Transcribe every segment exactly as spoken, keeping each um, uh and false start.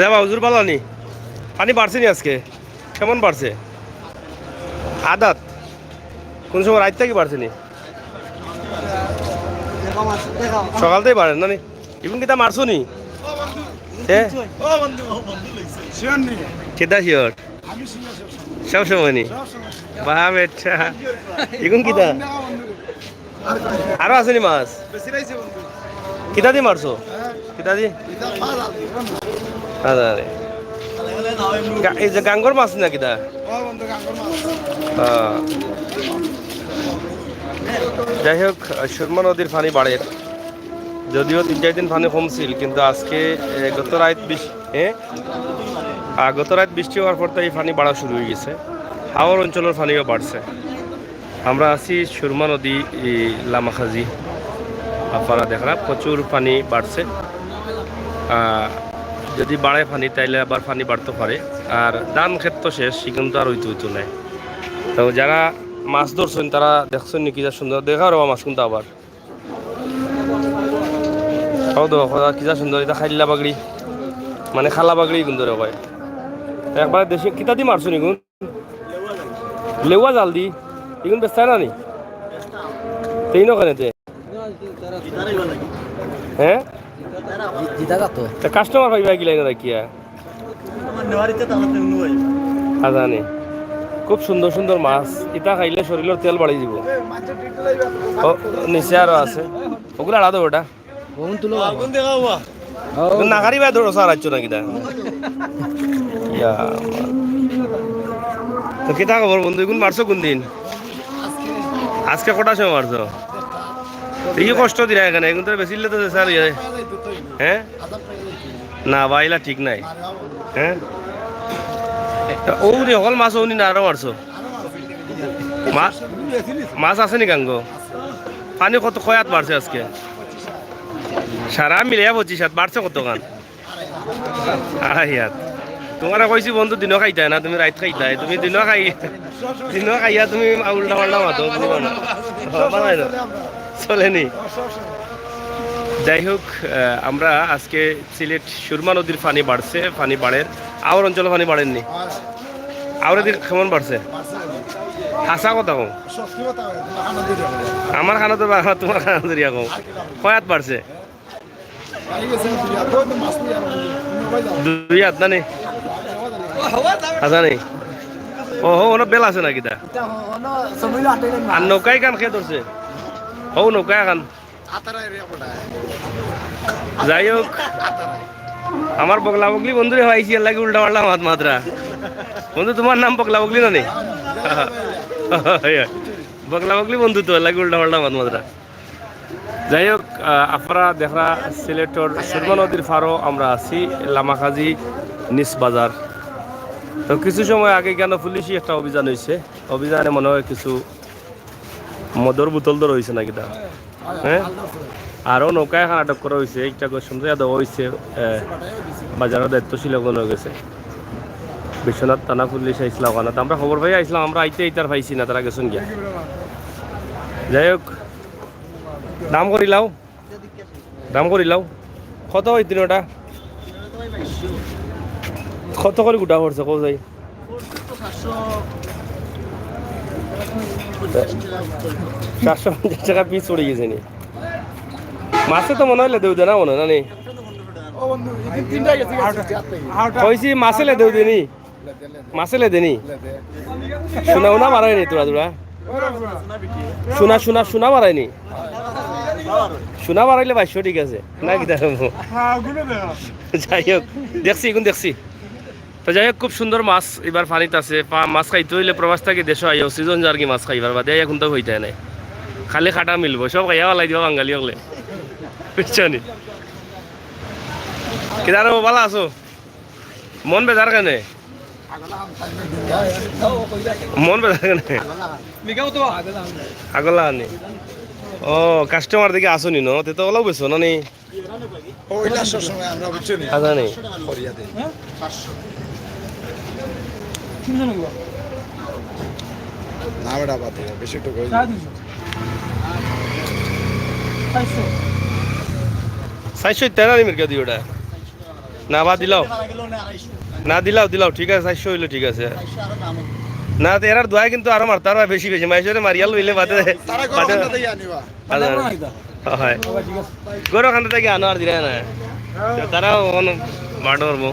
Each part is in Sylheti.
যাবা হুজুর, বালা নি? পানি বাড়ছে নি আজকে? কেমন বাড়ছে? আদাত? কোন সময় রাইত থাকি বাড়ছে নি? সকাল থাকি বাড়ে না নি? ইগুন কিতা মারছো নি? হে? কিতা শিওর? সব সময় নি? বাহ বেটা। ইগুন কিতা? আরো আছে নি মাছ? কিতা দি মারছো? কিতা দি? আরে, আরে। গা-, এই যে গাঙ্গর মাছ না কিতা? হ্যাঁ। যাই হোক, সুরমা নদীর পানি বাড়ের। যদিও তিন চাইর দিন পানি কমছিল, কিন্তু আজকে, এ, গত রাইত বৃষ-, এ? আ, গত রাইত বৃষ্টি অওয়ার পর থাকি পানি বাড়া শুরু অই গেছে। হাওর অঞ্চলর পানিও বাড়ছে। আমরা আছি সুরমা নদী, ই, লামাখাজি, আপারা দেখরা প্রচুর পানি বাড়ছে। আ, যদি বাড়ে পানি, তাইলে আবার পানি বাড়তো পারে। আর ধান ক্ষেত তো শেষ, সেখান তো আর অইতো অইতো নায়। তো যারা মাছ ধরছইন, তারা দেখছইন নি কিতা সুন্দর, দেখা রবা মাছ কিন্তু আবার। অউ দেখো, কিতা সুন্দর, ইতা খাইল্লা বাগড়ি, মানে খালা বাগড়ি ইগুন ধরে কয়। একবারে দেশি, কিতা দি মারছো নি ইগুন? লেওয়া জাল দি? ইগুন বেচতায় না নি? তেই নখানেতে? হ্যাঁ? তা কাস্টমার পাইবা কিলা ইনো রাখিয়া? আজানি। খুব সুন্দর সুন্দর মাছ। ইতা খাইলে শরীলর তেল বাড়ি যিবো। ও, নিচে আরো আছে। অগুলা আলাদা ওটা। না খারিবা ধরো সার আইছো না কিতা? ইয়া। তো কিতা খবর বন্ধু? ইগুন মারছো কোন দিন? আজকে কটার সময় মারছো? এই কষ্ট দিরা এখানে, ইগুন তো বেচিলে তো সার ইয়ে। হ্যাঁ? না, বা ইলা ঠিক নাই। হ্যাঁ? তা অউ রে, হকল মাছ অউ নি না আরো মারছো? মা-, মাছ আছে নি গাঙ্গো? পানি কত, কয় আত বাড়ছে আজকে? সারা মিলিয়া পঁচিশ আত, বাড়ছে কত খান? আড়াই আত। তুমারে কইছি বন্ধু, দিনো খাইতায় না, তুমি রাইত খাইতায়। তুমি দিনো খাই-, দিনো খাইয়া তুমি উল্টা পাল্টা মাতো, বুঝলাম না। চলেনি? যাই হোক, আহ, আমরা আজকে সিলেট সুরমা নদীর পানি বাড়ছে, পানি বাড়ের। আওর অঞ্চলে পানি বাড়ের নি? আওর এদিকে কেমন বাড়ছে? হাছা কথা কও। আমার কানো তো বা-, তুমার কানো ধরিয়া কও। কয় আত বাড়ছে? দুই আত না নি? হাছা নি? ও হো, অনো বেল আছে না কিতা? আর নৌকা ইখান কে ধরছে? অউ নৌকা ইখান। যাই হোক, আমার বগলা বগলি বন্ধুরে পাইছি, এর লাগি উল্টা পাল্টা মাত মাতরা। বন্ধু, তুমার নাম বগলা বগলি না নি? বগলা বগলি বন্ধু তো, এর লাগি উল্টা পাল্টা মাত মাতরা। যাই হোক, আহ, আপারা দেখরা সিলেটর সুরমা নদীর পারো আমরা আছি, লামাখাজি নিস বাজার। তো কিছু সময় আগে কেন পুলিশি একটা অভিযান অইছে, অভিযানে মনে হয় কিছু মদর বোতল ধরা অইছে না কিতা? হ্যাঁ? আরো নৌকা ইখান আটক করা অইছে, একটা গো-, সমঝাইয়া দেওয়া অইছে, এ, বাজারর দায়িত্বশীল অকল অই গেছে। বিশ্বনাথ থানা পুলিশ আইছলা অখানো। তো আমরা খবর পাই আইছলাম, আমরা আইতে আইতে আর পাইছি না, তারা গেছইন গিয়া। যাই হোক, দাম করি লাও, দাম করি লাও। কত অয় তিনোটা? কত করি গুটা পড়ছে, কও যাই? চারশো পঞ্চাশ টেকা পিস পড়ি গেছে নি। মাছে তো মনে অইলে দেউ দে না, মনে অয় না নি? কইছি মাছে লে দেউ দে নি। মাছে লে দে নি। সোনা উনা মারায় নি তোরা তোরা? সোনা, সোনা, সোনা মারায় নি? সোনা মারাইলে বাইশশো ঠিক আছে। না কিতা? যাই হোক, দেখছি, ইগুন দেখছি। তো যাই হোক, খুব সুন্দর মাছ এবার পানিত আছে। পা-, মাছ খাইতে অইলে প্রবাস থাকি দেশো আইও, সিজন যারগি মাছ খাইবার বাদে এখন তো অইতায় নায়। খালি কাটা মিলবো, সব খাইয়া ফালাই দিবা বাঙালি অকলে। বুঝছো নি? কিতা রে, বালা আছো? মন বেজার কেনে? মন বেজার কেনে? আগলা আনি। ও, কাস্টমার দেখি আসো নি ন? তে তো অলাউ বেচো না নি? ও, ইলা সব সময় আমরা বুঝছো নি? আচ্ছা নি। করিয়া দেই। না, বেটা, বাদ দে, বেশি একটু কই। চাইছো তেরা নি মির্কা দিওটা। না, বাদ দিলাও। না, দিলাও, দিলাও, ঠিক আছে, চাইরশো অইলে ঠিক আছে। না, তে এরার দোয়ায় কিন্তু আরো মারতা পারবা বেশি বেশি। মাইনষরে মারিয়া লইলে বাদে, বাদে। অয়। গরু খান্তা থাকি আনো আর দিরা না। তারা অখন মারমু।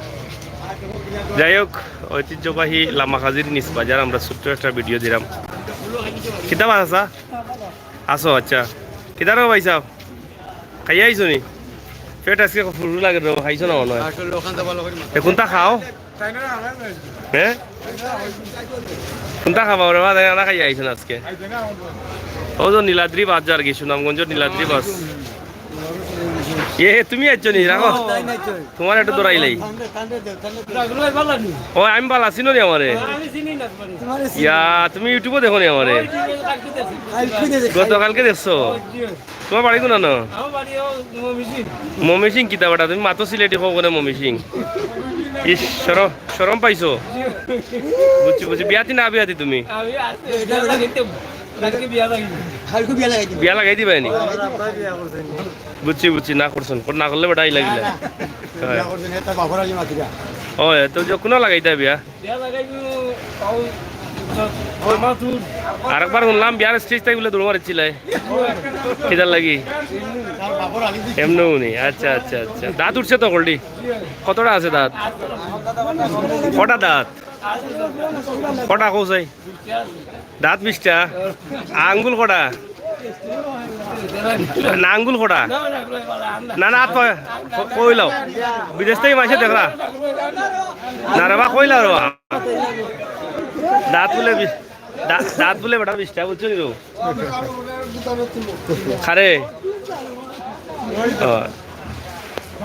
যাই হোক, ঐতিহ্যবাহী লামাকাজির নিস বাজার আমরা ছোট্ট একটা ভিডিও দিলাম। কিতা বা আছো? আছো, আচ্ছা। কিতা রে ভাই সাহেব? খাইয়া আইছো নি? পেট আজকে ফুরফুর লাগে রে, খাইছো না মনে হয়? আসলে ওখান থেকে ভালো করে মাছ। এ, কোনটা খাও? হ্যাঁ? কোনটা খাবা ওরে বা? না খাইয়া আইছো না আজকে? ও তো নীলাদ্রি বাস যার কি, সুনামগঞ্জর নীলাদ্রি বাস। এ, তুমি আইছো নি? রাখো। তোমার একটু দৌড়াইলাই। ও, আমি বালা চিনো নি আমারে? ইয়া, তুমি YouTube-ও দেখো নি আমারে? গতকালকে দেখছো? তোমার বাড়ি কোনানো? ময়মনসিং। কিতা বেটা, তুমি মাতো সিলেটি কও কেনে ময়মনসিং? ইস, শরম, শরম পাইছো? বুঝছি, বুঝছি। বিয়াতি না বিয়াতি তুমি? বিয়া লাগাই দিবায় নি? বুঝছি, বুঝছি, না করছইন। না করলে বেটা আইলা কিলা। অয়, তো যে কুনো লাগাইতা বিয়া? আরেকবার হুনলাম বিয়ার stage থাকি বুলে দৌড় মারিছিলায়। কিতার লাগি? এমনেউ নি। আচ্ছা, আচ্ছা, আচ্ছা। দাঁত উঠছে তো কলটি? কতটা আছে দাঁত? কটা দাঁত? কটা কও চাই? দাঁত বিশটা? আঙ্গুল কটা? না, আঙ্গুল কটা? না, না, আত পা-, ক-, কইলাও। বিদেশ থাকি মাইনষে দেখরা। না রে বা, কইলাও রে বা। দাঁত বুলে বি-, দা-, দাঁত বুলে বেটা বিশটা, বুঝছো নি রে? খারে। ও।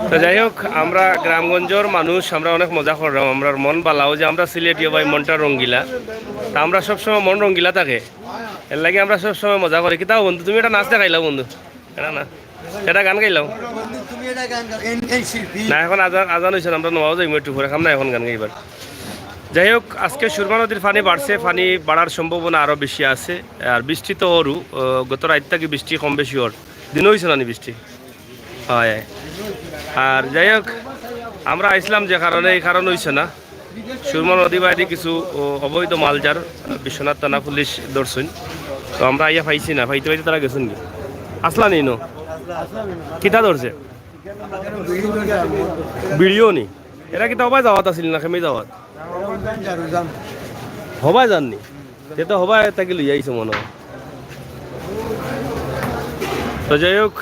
তো যাই হোক, আমরা গ্রামগঞ্জর মানুষ, আমরা অনেক মজা করলাম। আমরার মন বালাও যে আমরা সিলেটি ভাই, মনটা রঙ্গিলা। তা আমরা সবসময় মন রঙ্গিলা থাকে। এর লাগি আমরা সবসময় মজা করি। কিতাও বন্ধু, তুমি একটা নাচ দেখাইলাও বন্ধু। এটা না, এটা গান গাইলাও। তুমি এটা গান গাও, এন, এন শিল্পী। না, এখন আজান, আজান অইছে না, আমরা নমাজও যাইমু একটু পরে, খাম না এখন গান গাইবার। যাই হোক, আজকে সুরমা নদীর পানি বাড়ছে, পানি বাড়ার সম্ভাবনা আরো বেশি আছে। আর বৃষ্টি তো অরু, আহ, গত রাইত থাকি বৃষ্টি কম বেশি অর। দিনও অইছে না নি বৃষ্টি? অয়, অয়। আর যাই হোক, আমরা আইছলাম যে কারণে, এই কারণ অইছে না। সুরমা নদী বায়দি কিছু, ও, অবৈধ মাল যার বিশ্বনাথ থানা পুলিশ ধরছইন। তো আমরা আইয়া পাইছি না, পাইতে পাইতে তারা গেছইন গি। আছলা নি ইনো? কিতা ধরছে? বিড়িও নি? এরা কিতা হবায় যাওয়াত আছিল না, খেমে যাওয়াত? হবায় যাননি? তে তো হবায় তাকে লইয়া আইছে মনে হয়। তো যাই হোক,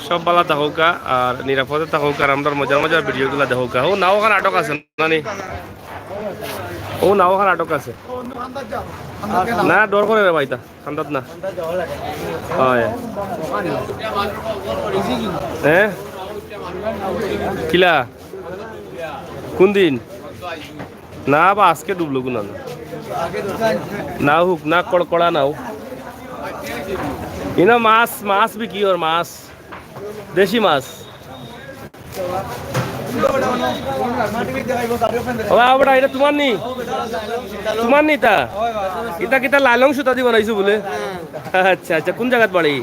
সব বালা থাকউক্কা আর নিরাপদে থাকউক্কা আর আমরার মজার মজার ভিডিওগুলা দেখউক্কা। ও নাও ওখান আটক আছে না নি? ও নাও ওখান আটক আছে। না, ডর করে রে ভাইটা, ঠান্ডাত না। অয়। হ্যাঁ? কিলা? কোন দিন? না বা, আজকে ডুবলো কোন না? না হুক, না কড়কড়া নাও। ইনো মাছ, মাছ বিকি অর মাছ। দেশি মাছ। ও বাবা, বেটা, ইটা তুমার নি? তুমার নি ইতা? ইতা কিতা লালং সুতা দি বানাইছো বুলে? আচ্ছা, আচ্ছা, কোন জাগাত বাড়ি?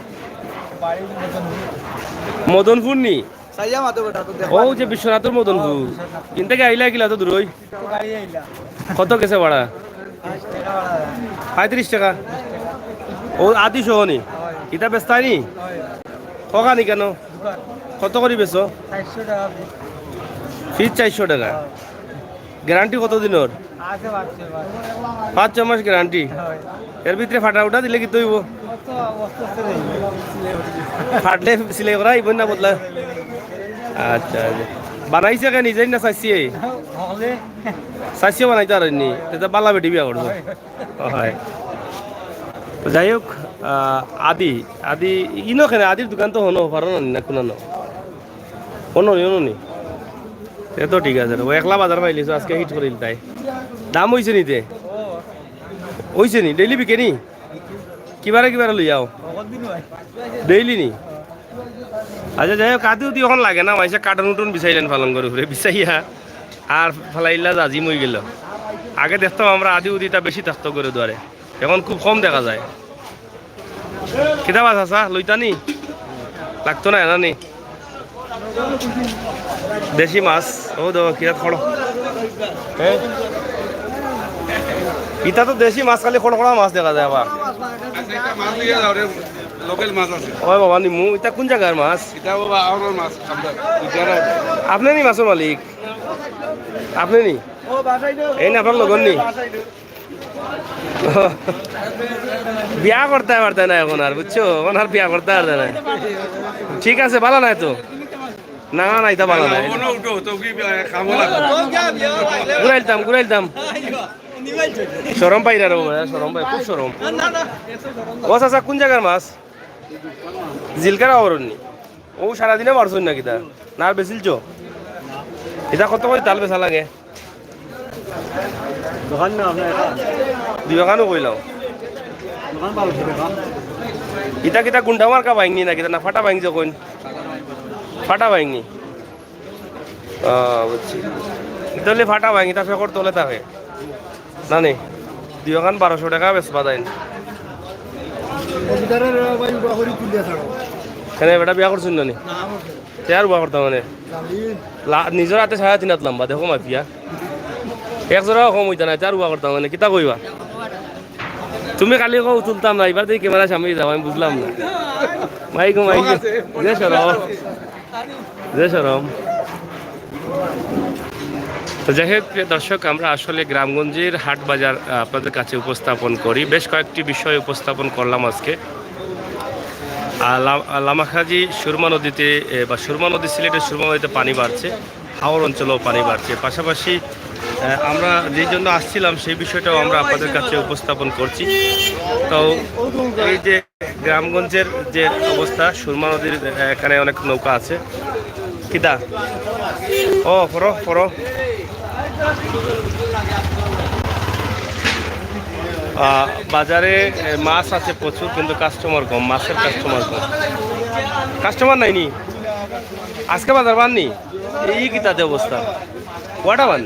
মদনপুর নি? চাইয়া মাতো বেটা, তো দেখো। ও যে বিশ্বনাথর মদনপুর। ইন থাকি আইলা কিলা অত দূরই? তো গাড়ি আইলা। কত গেছে ভাড়া? পঁয়ত্রিশ টাকা। ও আদি সহ নি? ইতা বেচতায় নি? কখানি কেন? কত করি বেচো? চাইরশো টাকা পিস। পিস চাইরশো টাকা। গ্যারান্টি কত দিনর? আছে পাঁচ ছয় মাস। পাঁচ ছয় মাস গ্যারান্টি। হয়। এর ভিতরে ফাটা উঠা দিলে কিতা অইবো? অত অস্তে অস্তে যাইবো। ফাটলে সিলাই করা অইবো না বদলা? আচ্ছা, আচ্ছা। বানাইছে কে নিজে না চাচিয়ে? হলে। চাচিয়ে বানাইতা পারইন নি? ইটা বালা বেটি বিয়া করবো। অয়। তো যাই হোক, আহ, আদি, আদি ইনো কেনে? আদির দোকান তো হনো, পারো না নি, না কুনানো? অনো নি, অনো নি। এ তো ঠিক আছে রে, ও একলা বাজার পাইলিছো, আজকে হিট করিল তাই। দাম অইছে নি তে? অইছে নি? ডেইলি বিকে নি? কিবারে কিবারে লই যাও? ডেইলি নি? আচ্ছা, যাই হোক, আদি উদি অখন লাগে না, মাইনষে কার্টুন উটুন বিছাইলাইন পালঙ্গর উপরে, বিছাইয়া আর ফালাইলা জাজিম অইগেলো। আগে দেখতাম আমরা আদি উদি ইতা বেশি থাকতো ঘরো দুয়ারে, অখন খুব কম দেখা যায়। কিতা বা চাচা, লইতা নি? লাগতো না, না নি? দেশি মাছ, ও দেখো, কিতা খড়। হ্যাঁ? ইটা তো দেশি মাছ, খালি খড়খড়া মাছ দেখা যায় আবার। আচ্ছা, এটা মাছ দিয়ে দাও রে, লোকাল মাছ আছে। ওই বাবা, নিমু, ইটা কোন জাগার মাছ? এটা বাবা, আমার মাছ, আমরা ইজারা। আপনে নি মাছর মালিক? আপনে নি? এই না, আপনার লগর নি? বিয়া করতে পারতে না এখন আর, বুঝছো? এখন আর বিয়া করতে পারতে না। ঠিক আছে, ভালা নাই তো? না, না, ইটা ভালা নাই। ঘুরাইলতাম, ঘুরাইলতাম। শরম পাইরা রে বাবা, শরম পাই, খুব শরম। ও চাচা, কোন জাগার মাছ? জিলকার আওরণনি। ও সারাদিনে মারছইন না কিতা? না আর বেচিলছো? ইটা কত করি তাল বেচা লাগে? দোকান না আপনার এটা? দুই খানও কইলাম। দোকান বারোশো টাকা। ইটা কিতা গুন্ডা মার্কা বাইংনি না কিতা? না ফাটা বাইং যখন? ফাটা বাইংনি। আহ, বুঝছি। ইটা অইলে ফাটা বাইং, ইটা ফেকর তলে থাকে। না নি? দুই খান বারোশো টাকা বেচবা তাইন। কেনে বেটা বিয়া করছইন না নি? তে আর উবা করতাম মানে। লা-, নিজর আতে সাড়ে তিন আত লাম্বা, দেখো মাপিয়া। এক জোড়াও কম অইতা নায়, তে আর উবা করতাম মানে, কিতা কইবা? তুমি খালি কও তুলতাম না, ইবার দেখি ক্যামেরার সামনে যাও, আমি বুঝলাম না। মাই গো মাই গো, যে শরম, যে শরম। তো যাই হোক, প্রিয় দর্শক, আমরা আসলে গ্রামগঞ্জের হাট বাজার, আহ, আপনাদের কাছে উপস্থাপন করি। বেশ কয়েকটি বিষয় উপস্থাপন করলাম আজকে। আর লা-, লামাখাজি সুরমা নদীতে, এ, বা সুরমা নদী, সিলেটের সুরমা নদীতে পানি বাড়ছে, হাওর অঞ্চলেও পানি বাড়ছে। পাশাপাশি, এ, আমরা যেই জন্য আসছিলাম, সেই বিষয়টাও আমরা আপনাদের কাছে উপস্থাপন করছি। তো এই যে গ্রামগঞ্জের যে অবস্থা, সুরমা নদীর, এ, এখানে অনেক নৌকা আছে। কিতা? ও, পড়ো, পড়ো। আহ, বাজারে, এ, মাছ আছে প্রচুর, কিন্তু কাস্টমার কম, মাছের কাস্টমার কম। কাস্টমার নাই নি? আজকে বাজার বান নি? এই কিতাতে অবস্থা? ওয়াটা বান?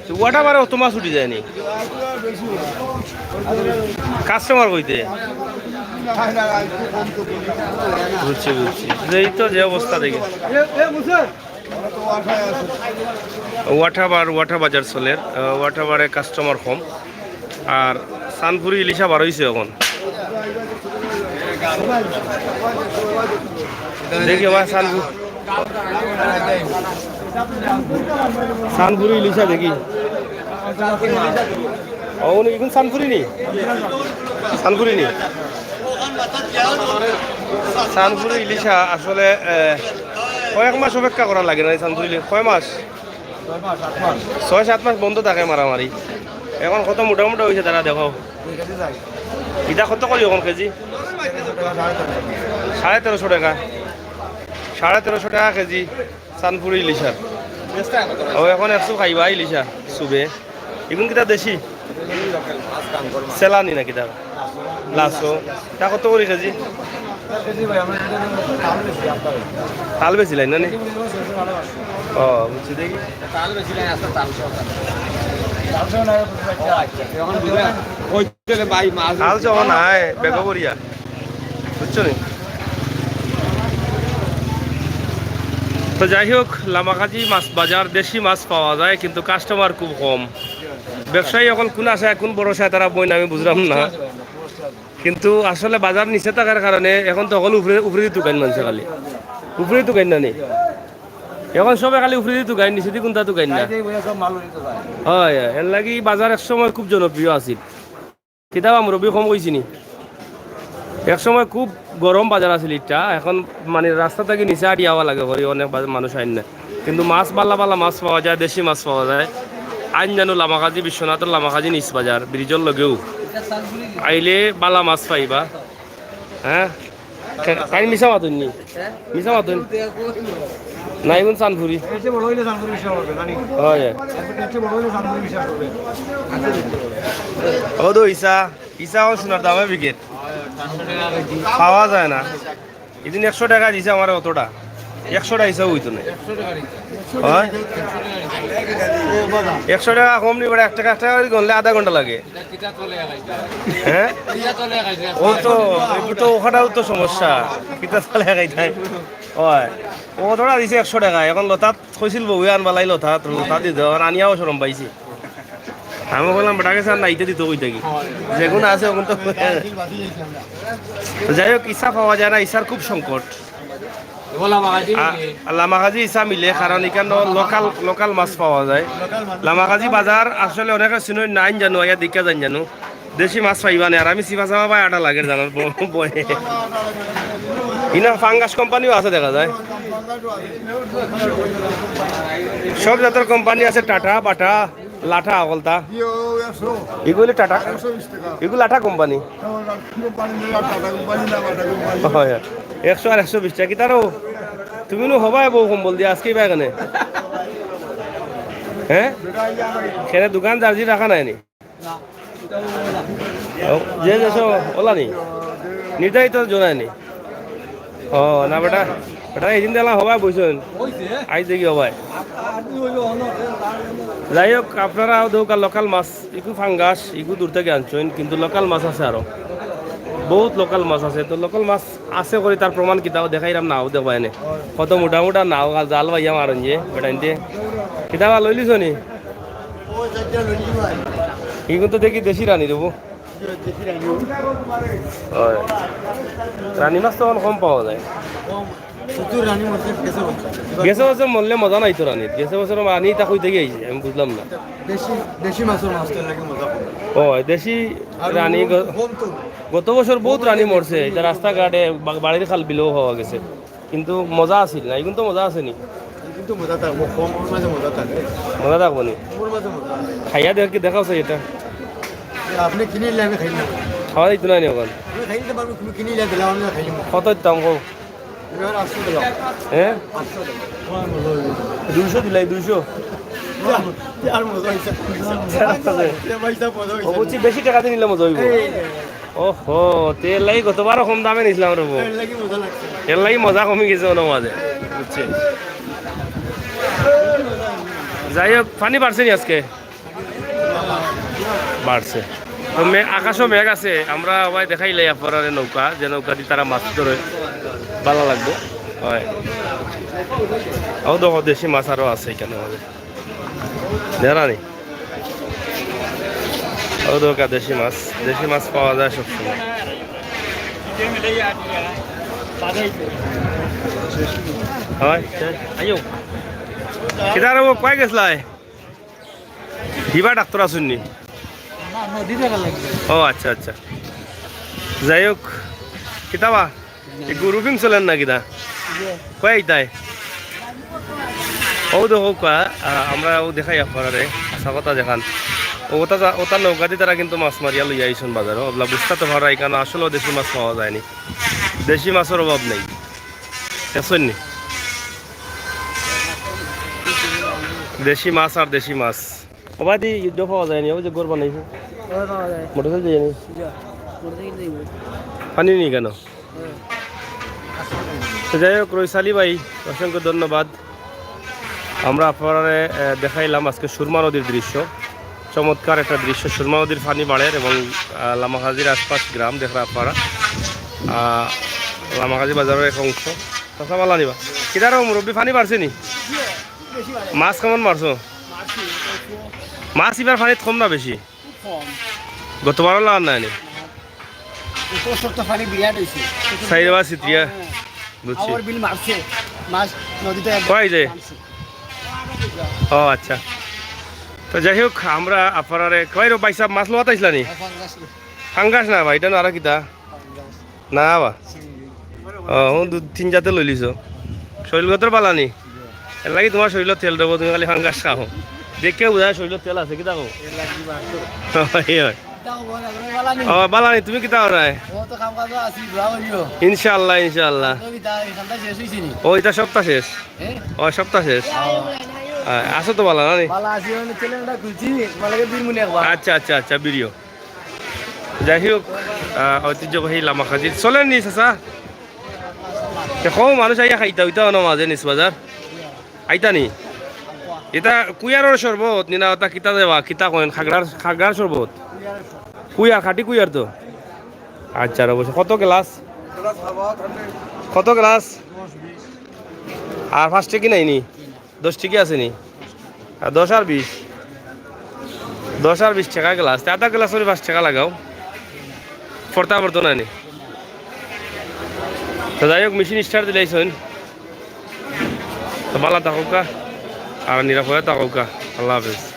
তো ওয়াটা বারে অত মাছ উঠি যায়নি। কাস্টমার কইতে? বুঝছি, বুঝছি। এই তো যে অবস্থা দেখি। ওয়াটাবার, ওয়াটা বাজার চলের, আহ, ওয়াটাবারে কাস্টমার কম। আর সানপুরি ইলিশা বার অইছে এখন। দেখি আমার সানপু-, সানপুরি ইলিশা দেখি। ও, উনি এখন সানপুরি নি? সানপুরি নি? সানপুরি ইলিশা আসলে, এ, কয়েক মাস অপেক্ষা করা লাগে না এই সানপুরি ইলিশা? কয় মাস? ছয় মাস, আট মাস। ছয় সাত মাস বন্ধ থাকে মারামারি। এখন কত মোটা মোটা অইছে তারা দেখো। দুই কেজি যায়। ইটা কত করি এখন কেজি? তেরোশো টাকা, সাড়ে তেরোশো। সাড়ে তেরোশো টাকা। সাড়ে তেরোশো টাকা কেজি সানপুরি ইলিশা। ও এখন একশো খাইবা ইলিশা সুবে। ইগুন কিতা দেশি? সেলানি না কিতা? লাসো। তা কত করি কেজি? তাল বেশি লাই না নি? ও, বুঝছি দেখি। তাল সহ নাই, বেগো করিয়া। বুঝছো নি? তো যাই হোক, লামাকাজি মাছ বাজার, দেশি মাছ পাওয়া যায়, কিন্তু কাস্টমার খুব কম। ব্যবসায়ী অকল কোন আশায়, কোন ভরসায় তারা বইন, আমি বুঝলাম না। কিন্তু আসলে বাজার নিচে থাকার কারণে এখন তো অকল উপরে, উপরেদি তুকাইন মানষে খালি। উপরেদি তুকাইন না নি? এখন সবে খালি উপরেদি তুকাইন, নিচেদি কুনটা তুকাইন না। হয়, হয়। এর লাগি বাজার এক সময় খুব জনপ্রিয় আছিল। কিতাবা মুরব্বী কম কইছি নি? এক সময় খুব গরম বাজার আছিল ইটা, এখন মানে রাস্তা থাকি নিচে আটি আওয়া লাগে করি, অনেক বাজার মানুষ আইন না। কিন্তু মাছ বালা বালা মাছ পাওয়া যায়, দেশি মাছ পাওয়া যায়। আইন জানো লামাকাজি, বিশ্বনাথর লামাকাজি নিচ বাজার, ব্রিজর লগেউ। আইলে বালা মাছ পাইবা। হ্যাঁ? তাইন মিছা মাতইন নি? মিছা মাতইন? না, ইগুন সানপুরি। এর চেয়ে বড় হইলে সানপুরি বিশ্বাস করবে, জানি। হয়। এর চেয়ে বড় হইলে সানপুরি বিশ্বাস করবে। ও দো ইসা, ইসা ও সোনার দামে বিকের। পাওয়া যায় না। এদিন একশো টাকা দিছে আমার অতটা। একশো টাকা হিসাব হইতো না। হয়? একশো টাকা কম নি, বেটা, এক টাকা, এক টাকা করে গণলে আধা ঘন্টা লাগে। হ্যাঁ? ও তো, এগুলো তো ওখানেও তো সমস্যা। কিতা চালে খাইতে হয়? হয়। কতটা দিছে একশো টাকা। এখন লতাত কইছিল বউয়ে আনবালাই লতাত, লতা দিত, এখন আনিয়াও শরম পাইছি। আমি কইলাম, "বেটা গেছে আর নাইতে দিত কই থাকি।" যেগুন আছে, ওগুন তো। তো যাই হোক, ইছা পাওয়া যায় না, ইছার খুব সংকট। আ-, লামাকাজি ইছা মিলে, কারণ এখানে লোকাল, লোকাল মাছ পাওয়া যায়। লামাকাজি বাজার আসলে অনেকে চিনইন না, আইন জানো, আইয়া দেখিয়া যাইন জানো। দেশি মাছ পাইবা না, আর আমি চিপা চাপা পাই আটা লাগের জানো, ব-, বয়ে। ইনা ফাঙ্গাস কোম্পানিও আছে দেখা যায়। সব জাতর কোম্পানি আছে, টাটা, বাটা, লাটা, অকলতা। ইগু অইলে টাটা, ইগু লাটা কোম্পানি। হয়, হয়। একশো আর একশো বিশ টাকা। কিতারও তুমি নু হবায় বউ কম্বল দিয়া আজকে বা এখানে। হ্যাঁ? সেনে দোকান জার্জি রাখা নাইনি? ও, যে যে সব ওলা নি? নির্ধারিত জনায়নি? ও, না বেটা, বেটা, এই দিন দিলাম হবায় বইছইন। আইজ দেখি হবায়। যাই হোক, আপনারা দেখউক্কা লোকাল মাছ, ইগু ফাঙ্গাস, ইগু দূর থাকি আনছইন, কিন্তু লোকাল মাছ আছে আরো। বউত লোকাল মাছ আছে। তো লোকাল মাছ আছে করি তার প্রমাণ কিতাও দেখাইরাম নাও দেখবায় নে। কত মোটা মোটা নাও, জাল বাইয়া মারইন যে, বেটাইন্তে। কিতাবা লইলিছ নি? ইগুন তো দেখি দেশি রানি দেবো। হয়। রানি মাছ তো এখন কম পাওয়া যায়। গেছে বছর মরলে মজা নাই তো রানিত। গেছে বছর রানি তা কই থাকি আইছে, আমি বুঝলাম না। দেশি, দেশি মাছর মাছ তো লাগে মজা কম। ও, দেশি আর রানি গ-, কম তো। গত বছর বউত রানি মরছে, ইটা রাস্তাঘাটে বা-, বাড়ির খাল বিলেও পাওয়া গেছে। কিন্তু মজা আছিল না, ইগুন তো মজা আছে নি? কিন্তু মজা থাকবো, কমর মাঝে মজা থাকে। মজা থাকবো নি? কমর মাঝে মজা। খাইয়া দেখ, কি দেখাও চাই ইটা। আপনি কিনিলে আমি খাই না। খাওয়া দিত না নি এখন? আমি খাই নিতে পারবো, তুমি কিনিলে দিলে আমি খাই নিবো। কত দিতাম গো? এবার আটশো দিলাম। হ্যাঁ? আটশো দিলাম। দুইশো দিলাই, দুইশো। আর মজা হইছে। এ ভাই সাহেব, মজা হইছে। ও, বুঝছি, বেশি টাকা দিয়ে নিলে মজা হইব। এই, ওহো, তেল লাগি গতবারও কম দামে নিছিলাম রে বউ। এর লাগি মজা লাগছে। এর লাগি মজা কমি গেছে ওর মাঝে, বুঝছি। যাই হোক, পানি বাড়ছে নি আজকে? বাড়ছে। তো মে-, আকাশও মেঘ আছে। আমরা ভাই দেখাইলাই আপনারারে নৌকা, যে নৌকা দি তারা মাছ ধরে, ভালা লাগবো। হয়। ও দেখো, দেশি মাছ আরো আছে এখানে আমাদের। জানা নি? ও দেখো, দেশি মাছ, দেশি মাছ পাওয়া যায় সবসময়। হয়, আইও। কিদার ও, কই গেছলায়? হিবা ডাক্তার আছইন নি? না, নদী দেখা লাগবে। ও আচ্ছা, আচ্ছা। যাই হোক, কিতাবা? এই গ্রুপিং চলেন না কিতা? জি। কই আইতায়? ও দেখো কয়া, আ, আমরা ও দেখাই আপনারারে, আচ্ছা কথা দেখান। ও ওটা যা-, ওটা নৌকা দি তারা কিন্তু মাছ মারিয়া লইয়া আইছইন বাজারো। ওগুলা বুঝতা তো পারা, এখানে আসলেও দেশি মাছ পাওয়া যায়নি। দেশি মাছর অভাব নেই। দেখছইন নি? দেশি মাছ আর দেশি মাছ। ও বাদি ইটা পাওয়া যায়নি, ও যে ঘর বানাইছে। ওই পাওয়া যায়। মোটরসাইকেল যায়নি। যা, মোটরসাইকেল যাইব। পানি নেই কেন? হ্যাঁ। তো যাই হোক, রইস আলী ভাই, অসংখ্য ধন্যবাদ। আমরা আপনারারে, আহ, দেখাইলাম আজকে সুরমা নদীর দৃশ্য, চমৎকার একটা দৃশ্য। সুরমা নদীর পানি বাড়ের এবং, আহ, লামাকাজির আশপাশ গ্রাম দেখরা আপনারা, আহ, লামাকাজি বাজারের এক অংশ। চাচা, ভালা নিবা? কিদারও মুরব্বী, পানি বাড়ছে নি? মাছ কেমন মারছো? মাছ ইবার পানিত কম না বেশি? খুব কম। গতবারও লাগার নাই নি? এই বছর তো পানি বিরাট হইছে। সাইডে বা সিত্রিয়া। হ্যাঁ। বুঝছি। আবার বিল মারছে। মাছ নদীতে একদম কই যে? নামছে। ও আচ্ছা। তো যাই হোক, আমরা আপনারারে কই রো ভাই সাহেব, মাছ লওয়াত আইছলা নি? ফাঙ্গাস না ভাই, ইটা না আর কিতা? না বা। ও, ও দু তিন জাতে লইলিছো। শরীরগতর বালা নি? এর লাগি তোমার শরীরত তেল দেবো, তুমি খালি ফাঙ্গাস খাও। দেখে বুঝায় শরীরত তেল আছে, কিতা কও? এই হয়। ও, বালা নি, তুমি কিতা করায়? ইনশাআল্লাহ, ইনশাআল্লাহ। ও, ইটা সপ্তাহ শেষ। ও, সপ্তাহ শেষ। আ, আছো তো বালা, না নি? আচ্ছা, আচ্ছা, আচ্ছা, ভিডিও। যাই হোক, আহ, ঐতিহ্যবাহী লামাকাজি। চলেন নি, চাচা? তে কও মানুষ আইয়া খাইতা, ওইটা অনো মাঝে নিস বাজার। আইতা নি? এটা কুয়ারর শরবত, নি না ওটা কিতা দেওয়া, কিতা কইন, খাগড়ার, খাগড়ার শরবত? কুয়ার, খাঁটি কুয়ার তো। আচ্ছা, অবশ্য। কত গ্লাস? কত গ্লাস? আর পাঁচ টেকা নাই নি? দশ টেকা আছে নি? আর দশ আর বিশ, দশ আর বিশ টেকা গ্লাস, আধা গ্লাস করি পাঁচ টেকা লাগাও, পড়তা পড়তো না নি। তো যাই হোক, মেশিন স্টার্ট দিলাইছইন। তো ভালা থাকউক্কা আর নিরাপদে থাকউক্কা। আল্লাহ হাফেজ।